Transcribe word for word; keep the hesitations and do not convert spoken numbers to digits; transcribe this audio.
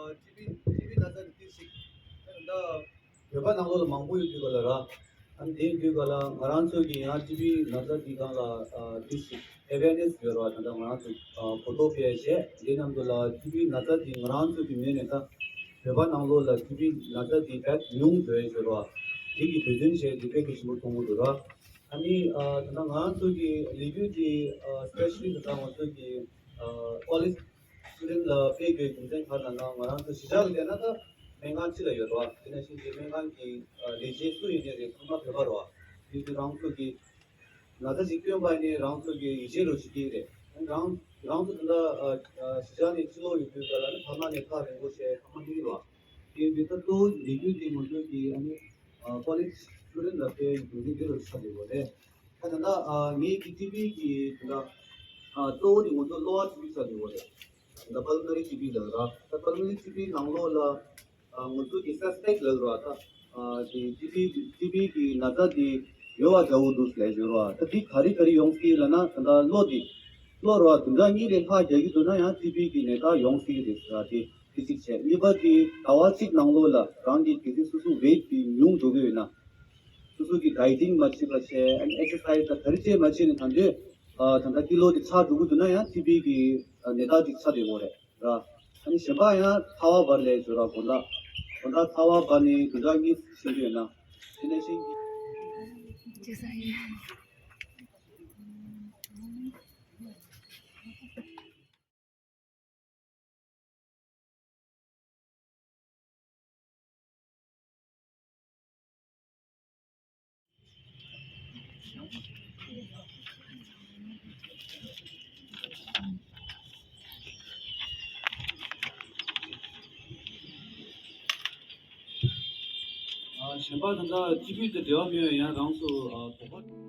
ཊི་བི་ཊི་བི་ན་ཚ་འདི་ཞིག་ད་བོད་པ་ནང་ལོགས་ལ་མང་པོ་ཡོད་དུས་ག་ལ་ར། ཨ་ནི་དེ་ཡིན་དུས་ག་ལ་ང་རང་ཚོ་གི་ཡང་ཊི་བི་ན་ཚ་འདི་སྒང་ལ་ཨ་འདི་ཞིག་ཨེ་ཝེར་ནེ་སི་ཡོད་ར། ད་ལྟ་ང་རང་ཚོ་ཨ་གོ་རྟོགས་སྤེལ་བྱས། དེ་མཉམ་དུ་ལ་ཊི་བི་ན་ཚ་འདི་ང་རང་ཚོ་གི་ངོས་ནས་ད་བོད་པ་ནང་ལོགས་ལ་ཊི་བི་ན་ཚ་འདི་དཔེ་ཉུང་འགྲོ་ཡས་ཡོད་ར། དེ་གི་འབད་བརྩོན་བྱས་འདི་དཔེ་གལ་ཆེན་པོ་མཐོང་གི་འདུག་ར། ཨ་ནི་ཨ་ད་ལྟ་ང་རང་ཚོ་གི་ལས་འགུལ་འདི་ཨ་སི་པེ་ཤ་ལི་ད་ལྟ་ང་ཚོ་གི་ཨ་ཀོ་ལེཇ་སི་ཊུ་ཌེན་ཊི་ལ་སྤེལ་དགོས་རྒྱུ་མཚན་ག་རེ་ལབ་ན། ང་རང་ཚོ་གཞིས་ཆགས་ལ་བལྟས་ན་ད་སྨན་ཁང་གཅིག་ལ་ཡོད་རེད་བ། དེ་ནང་བཞིན་གྱི་སྨན་ཁང་གི་ཨ་ལས་བྱེད་སུ་ཡིན་ནའི་རེད། ཚང་མ་བོད་པ་རེད་བ། དེ་དུས་རང་ཚོ་གི་ན་ཚ་ཞིག་བཏོན་པ་ཡིན་ནའི་རང་ཚོ་གི་ཡིད་ཆེས་རུ་བྱེད་ཀྱི་རེད། རང་རང་ཚོ་ད་ལྟ་ཨ་ཨ་གཞིས་ཆགས་ནས་ཕྱི་ལོགས་ཡོད་དུས་ག་ལ་ནི་ཕ་མ་ནས་ཐག་རིང་པོ་བྱས་ཕ་མ་གཉིས་རེད་བ། དེ་དུས་ད་གཙོ་བོ་ལས་འགུལ་འདི་ང་ཚོ་གི་ཨ་ནི་ཨ་ཀོ་ལེཇ་སི་ཊུ་ཌེན་ཊི་ལ་སྤེལ་རྒྱུ་མཚན་འདི་རུ་ཆགས་བསྡད་ཡོད་རེད། ད་ད་ལྟ་ཨ་ངའི་གི་ཊི་བི་གི་ད་ལྟ་ཨ་གཙོ་བོ་དེ་ང་ཚོ་གློ་བ་ཊི་བི་ཆགས་བསྡད་ཡོད་རེད། ད་པལ་མོ་ནེ་རི་ཊི་བི་ལ་ར། ད་པལ་མོ་ནེ་རི་ཊི་བི་ནང་ལོགས་ལ་ཨ་ང་ཚོ་གི་སཱ་སི་པེག་ལབ་ར། ད་ཨ་དེ་ཊི་བི་ཊི་བི་གི་ན་ཚ་དེ་ཡོད་པ་འདྲ་བོ་འདུག་ལབ་ཡོད་ར། ད་དེ་ག་རེ་ག་རེ་ཡོང་སྲིད་ལབ་ན། ད་ལྟ་གློ་དེ་གློ་ར་བདུན་ཕྲག་གཉིས་ལས་ལྷག་རྒྱག་གི་འདུག་ན་ཡང་ཊི་བི་གི་ནད་རྟགས་ཡོང་སྲིད་ཀྱི་རེད་ཟེར་ར། དེ་དེ་གཅིག་བྱས། གཉིས་པ་དེ་ཟླ་བ་གཅིག་ནང་ལོགས་ལ་རང་གི་གལ་སྲིད་སོ་སོ་ཝེཊ་དེ་ཉུང་འགྲོ་གི་ཡོད་ན། སོ་སོ་གི་ཌའི་ཊིང་མ་བྱེད་པ་བྱས། ཨ་ནི་ཨེག་སར་སའི་ཛི་དང་ག་རེ་བྱས་མ་བྱས་ནས་ད་འདོད་ཨ་ད་ལྟ་ཀི་ལོ་དེ་ཆག་འགྲོ་གི་འདུག་ན་ཡང་ཊི་བི་གི་ཨ་ནད་རྟགས་དེ་ཆགས་བསྡད་ཡོད་རེད་ར། ཨ་ནི་གཞན་པ་ཡང་ཚ་བ་འབར་ལས་བྱོས་ར། དགོང་དག་དགོང་དག་ཚ་བ་འབར་ནས་བདུན་ཕྲག་གཉིས་ཕྱིན་གྱི་ཡོད་ན། དེ་ནས་ཤིང་གི་ཨ་གཞན་པ་ད་ལྟ་ཊི་བི་དང་འབྲེལ་བ་མེད་པའི་ཡང་རང་ཚོ་ཨ་དོགས་པ།